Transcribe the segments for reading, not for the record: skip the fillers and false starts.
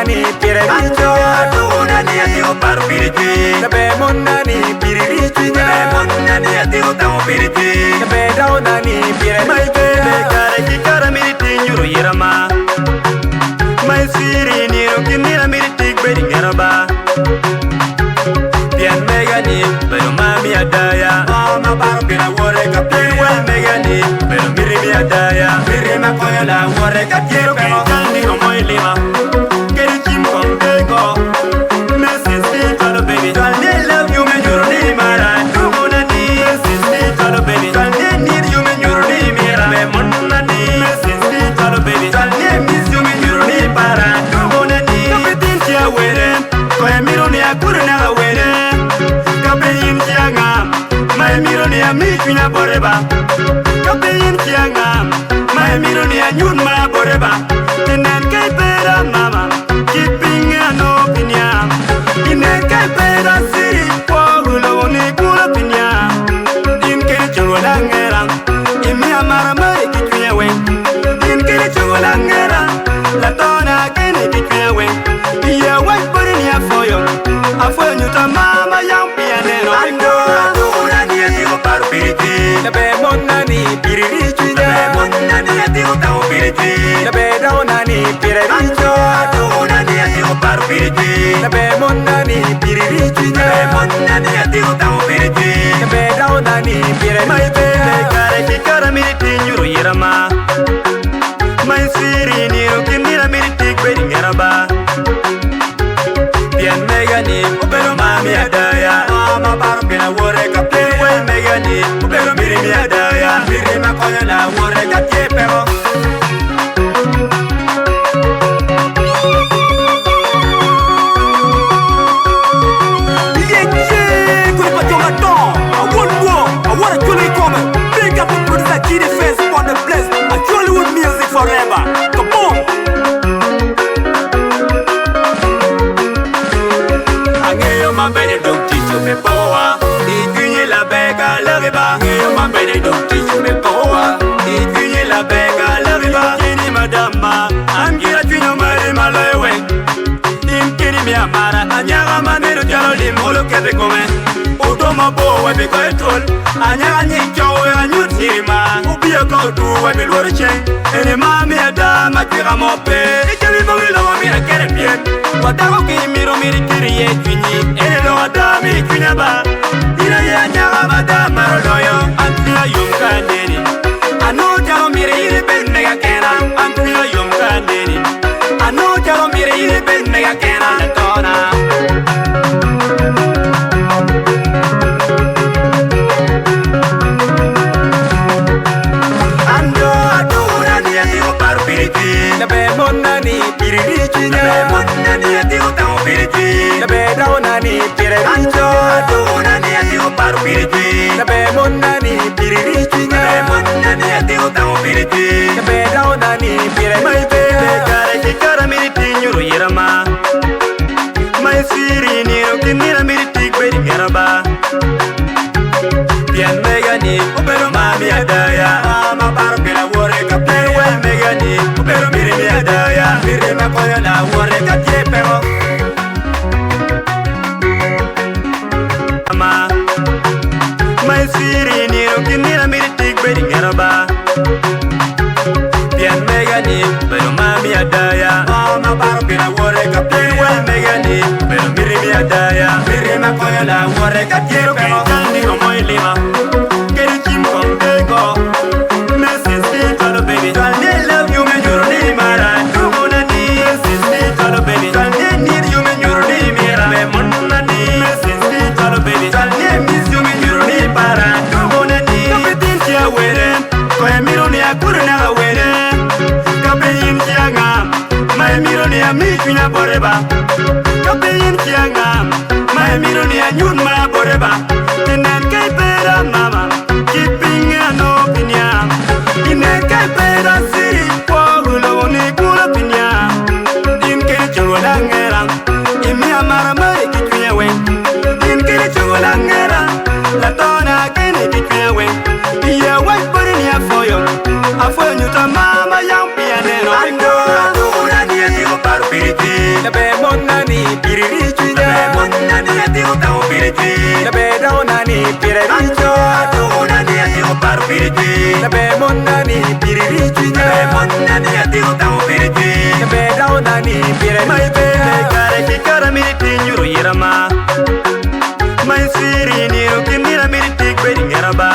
ni pire Anto aduna ni atiko paro piri jwi. Laber monna ni piri ri cwinya. Laber monna ni atiko tamo piri jwi. Laber dakona ni pire My baby kare ki kare miti ti nyuto yira ma. My sweetie nino ki nino miti tic bedo i ngeta ba. Pien mega ni obedo mar mi adaya. Ma paro pi lawote ka Pien wel mega ni obedo miti mi adaya. Miti ma konyo lawote ka tye peko. Cal nino mo i lima. Kadi cim kong pe go. Mrs. B twalo baby. Twal ni I love you me nyuto ni imara. Dukuna ni Mrs. B twalo baby. Twal ni I need you me nyuto ni imira. Ber monna ni Mrs. B twalo baby. Twal ni I miss you me nyuto ni ipara. Dukuna ni Ka pe tin tye awene, kono imito ni akuru naka wene. Ka pe in tye anga, ma imito ni ami cwinya bote ba. Ka pe in tye anga, ma imito ni anyut mar bote ba. Inen ka ibedo amama, ki pinge anongo pi niang. Inen ka ibedo aciri, kwo olobo ni kulo pi niang. In kede cogo langera, imiya mar amari ki cwinya weng. In kede cogo langera, latona ageni ki cwinya weng. Iya wac boti ni apwoyo, apwoyo nyuta mar ma yam peya aneno. Ando aduna ni atiko paro piri jwi. Laber monna ni piri ri cwinya. Laber monna ni atiko tamo piri jwi. Laber dakona ni pire ri Anto aduna ni atiko paro piri jwi. Laber monna ni piri ri cwinya. Laber monna ni atiko tamo piri jwi. Laber dakona ni pire ri My baby kare ki kare miti ti nyuto yira ma. My sweetie nino ki nino miti tic bedo i ngeta ba. Pien mega ni obedo mar mi adaya. Ma paro pi lawote ka Pien wel mega ni obedo miti mi adaya. Miti ma konyo lawote ka tye peko. Yece kodi pa jo madongo, awol lwo, awot acwalo kikome. Big up on producer Giddy Face on the place. Acholi music forever. Kaboom! Angeyo maber ni dong tic me pokowa. I cwinyi laber ka laki ba. Angeyo maber ni dong tic me pokowa. I cwinyi laber ka laki ba. Kini madama, an gira cwinya mari maloyo weng. In kini mi amara, anyaka ma neno calo lim olo keto i kome. Oto mabor wa bigoyo twol, anyaka nyig coo wek anyut hima. Obiyo ka otur wa bilworo ceng, eni mar me ada ma cwika mo pe. I jami mogo i lobo myero akete pien, wa dako ki imito myero iket iye cwinyi. Eni lok ada mi i cwinya ba, in aye anyaka ma ada maro loyo. An cwinya yom ka aneni, anongo calo myero in ibed mega kena. An cwinya yom ka aneni, anongo calo myero in ibed mega kena. Latona. Ando aduna ni atiko paro piri jwi. Laber monna ni piri ri cwinya. Laber monna ni atiko tamo piri jwi. Laber dakona ni pire ri Anto aduna ni atiko paro piri jwi. Laber monna ni piri ri cwinya. Laber monna ni atiko tamo piri jwi. Laber dakona ni pire My baby kare ki kare miti ti nyuto yira ma. My sweetie nino ki nino miti tic bedo i ngeta ba. Pien mega ni obedo mar mi adaya. Ma paro pi lawote ka Pien wel mega ni obedo miti mi adaya. Miti ma konyo lawote ka tye peko. Ma. My sweetie nino ki nino miti tic bedo i ngeta ba. Pien mega ni obedo mar mi adaya. Ma paro pi lawote ka Pien wel mega ni obedo miti mi adaya. Miti ma konyo lawote ka tye peko. Cal nino mo i lima, kadi cim kong pe go. Mrs. B twalo baby. Twal ni I love you me nyuto ni imara. Dukuna ni Mrs. B twalo baby. Twal ni I need you me nyuto ni imira. Ber monna ni Mrs. B twalo baby. Twal ni I miss you me nyuto ni ipara. Dukuna ni Ka pe tin tye awene, kono imito ni akuru naka wene. Ka pe in tye anga, ma imito ni ami cwinya bote ba. Ka pe in tye anga, ma imito ni anyut mar bote ba. Inen ka ibedo amama, ki pinge anongo pi niang. Inen ka ibedo aciri, kwo olobo ni kulo pi niang. In kede cogo langera, imiya mar amari ki cwinya weng. In kede cogo langera, latona ageni ki cwinya weng. Iya wac boti ni apwoyo, apwoyo nyuta mar ma yam peya aneno. Ando aduna ni atiko paro piri jwi. Laber piri ri cwinya. Laber monna ni atiko tamo piri jwi. Laber dakona ni pire Anco rico. aduguna ni atiko paro piri jwi. Laber monna ni piri ri cwinya. Laber monna ni atiko tamo piri jwi. Laber dakona ni pire My ri baby cwinya. kare ki kara miri tinyuru yirama. My siri niro kinira miri tik bedi ngeraba.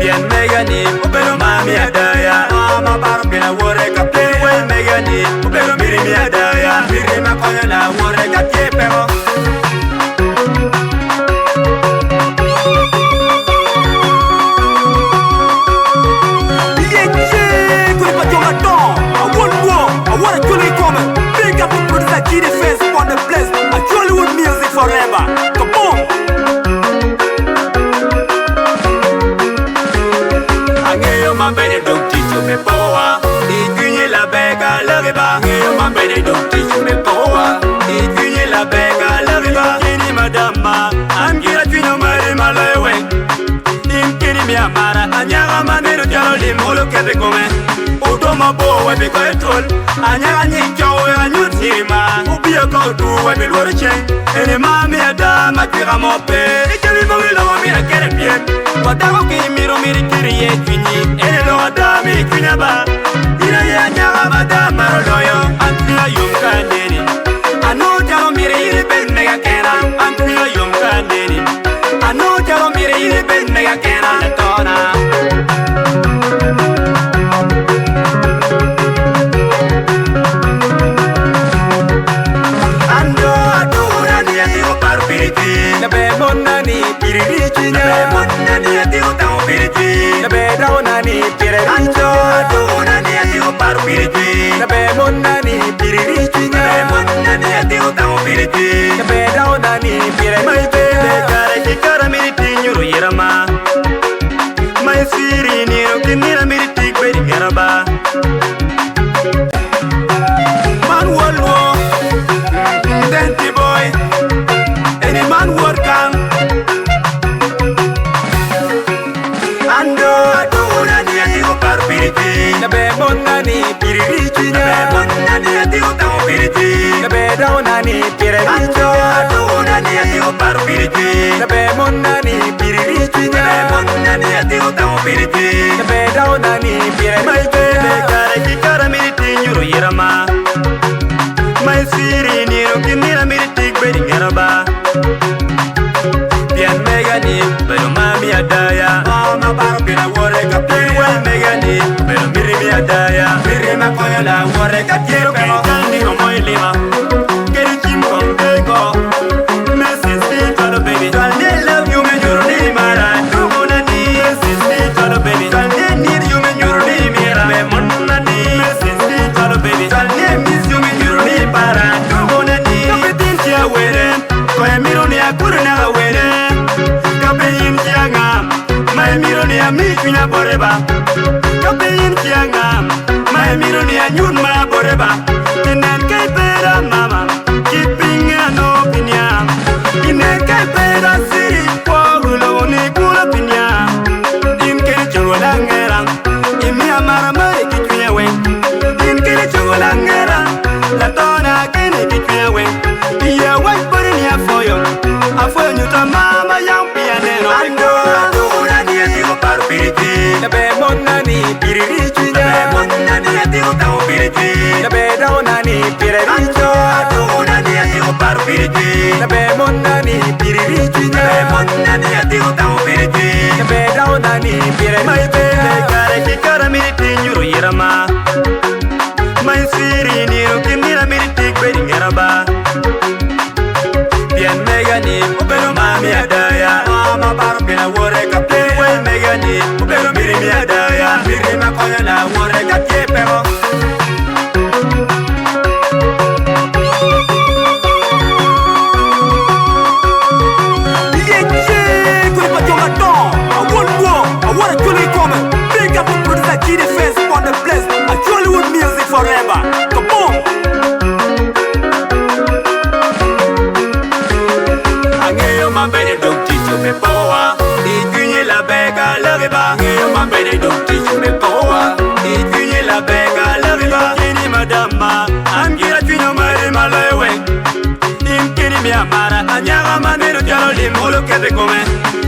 Pien mega ni obedo mami adaya. Mama paro pina wore ka pien wel mega ni obedo miri mi adaya. Miri ma konyo la wore ka tye peko. Yeye, kuri pa jonga don. Awol wo, awol acholi kome. Big up on producer G Defense on the place. Achollywood music forever. Kaboom! Ang'eyo maber dong tich me powa. Ichwinyi laber ka lagi ba. Ang'eyo maber dong tich me powa. Ichwinyi laber ka lagi ba. Kini madama, an gira chwinyo mari maloyo weng. In kini mi amara, anyaga maneno chalo lim olo kethe kome. Uto mabor we bi goyo tol, anyaga nying chow we anyut hima. Ubiro ka odu we bi luoro chieng', ene ma mi ada ma chwika mo pe. Ichami ma wi lobo mira kere pien, wadako ki miro miri kiri ye chwinyi. Ene lo ada mi chwinya ba, ina ye anyaga mada maro loyo, an chwinya yom ka neni. Ano chalo miri iri ben mega kena, an chwinya yom ka neni. Ano chalo miri iri ben mega kena latona. Ando aduna ni atiko paro piri jwi. Laber monna ni piri ri cwinya. Laber monna ni atiko tamo piri jwi. Laber dakona ni pire Anco rico. aduna ni atiko paro piri jwi. Laber monna ni piri ri cwinya. Laber monna ni atiko tamo piri jwi. Laber dakona ni pire My ri baby cwinya. kare ki kara miri tinyuru yirama. My siri niro kinira miri tik bedi ngeraba. Man wolwo, denti boy, any man word come. Ando aduna ni atiko paro piri jwi. Laber monna ni piri ri cwinya. Laber monna ni atiko tamo piri jwi. Laber dakona ni pire Anco rico. aduna ni atiko paro piri jwi. Laber monna ni piri ri cwinya. Laber monna ni atiko tamo piri jwi. Laber dakona ni pire My ri baby cwinya. kare ki kara miri tinyuru yirama. My siri niro kinira miri tik bedi ngeraba. Pien mega ni bedo mami adaya. Mama paro pina wore ka pien wel mega ni bedo miri mi adaya. Miri ma konyo la wore ka tiero peko. Kandi omo ilima. Keri chim kong teko. Mrs. D twalo baby. Twal ni love you me nyuro ni mara. Duguna ni Mrs. D twalo baby. Twal ni need you me nyuro ni mira. Be monna ni Mrs. D twalo baby. Twal ni miss you me nyuro ni para. Duguna ni Kapitin tia were. Koe miro ni akuru na were. Kapitin tia ngam. Mae miro ni ami chwinya boreba. Kapitin tia ngam. Mae miro ni anyun ma boreba. Tinen kai pera mama. Kipinga no pinya. Tinen kai pera siri kwa gulo ni kula pinya. In kere chungo langera. Imi amara mai kichwinya we. In kere chungo langera. La tona kene kichwinya we. Iye wai pori ni afoyo. Afoyo nyuta mama yang pianeno. Ando aduna ni atiko paro piri jwi. Laber monna ni piri ri cwinya. Laber monna ni atiko tamo piri jwi. Laber dakona ni pire Anco rico. aduna ni atiko paro piri jwi. Laber monna ni piri ri cwinya. Laber monna ni atiko tamo piri jwi. Laber dakona ni pire My ri baby cwinya. kare ki kara miri tinyuru yirama. My siri niro kinira miri tik bedi ngeraba. Pien mega ni obedo mami adaya. Mama paro pina wore ka pien wel mega ni obedo miri mi adaya. Miri ma konyo la wore ka tye peko. Yeye, kuri pa jonga don. Awol wo, awol acholi kome. Big up on producer G Defense on the place. Achollywood music forever. Kaboom! keto i kome.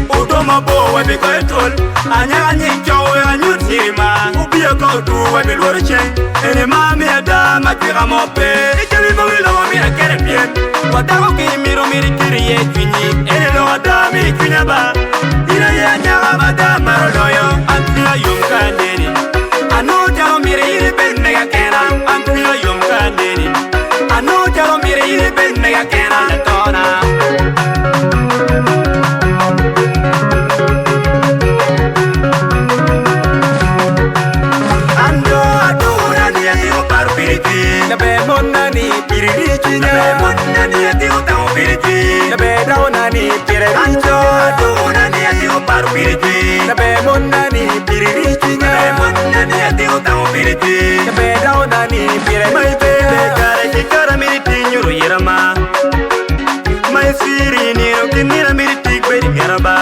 Oto mabor wa bikoyo twol, anyaka nying co wek anyut nyiri ma obiyo ka otur wa bilworo ceng. Eni mar me ada ma jwika mo pe. I jami mogo i lobo myero akete pien wa dako ki imito myero iket iye cwinyi. Eni lok ada mi i cwinya ba, in aye anyaka ma ada amaro loyo. An cwinya yom ka aneni, anongo calo myero in ibed mega kena. An cwinya yom ka aneni, anongo calo myero in ibed mega kena. Latona. An do aduna ni atiko paro piri jwi. Laber monna ni piri ri cwinya. Laber monna ni atiko tamo piri jwi. Laber dakona ni pire ri An do aduna ni atiko paro piri jwi. Laber monna ni piri ri cwinya. Laber monna ni atiko tamo piri jwi. Laber dakona ni pire ri My baby kare ki kare miti tinyuru yira ma. My sweetie nino ki nino miti tik bedi ngeta ba.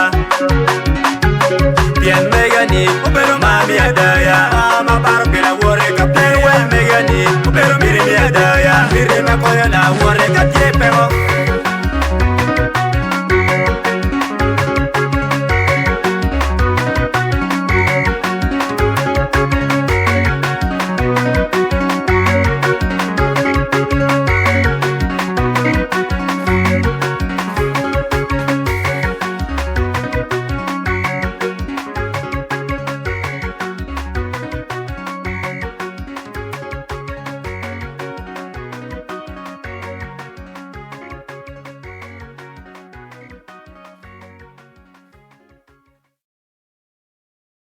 Pien mega ni obedo mar me adaya. Ma paro pi lawote ka pe wel mega ni obedo miti me adaya. Miti ma konyo lawote ka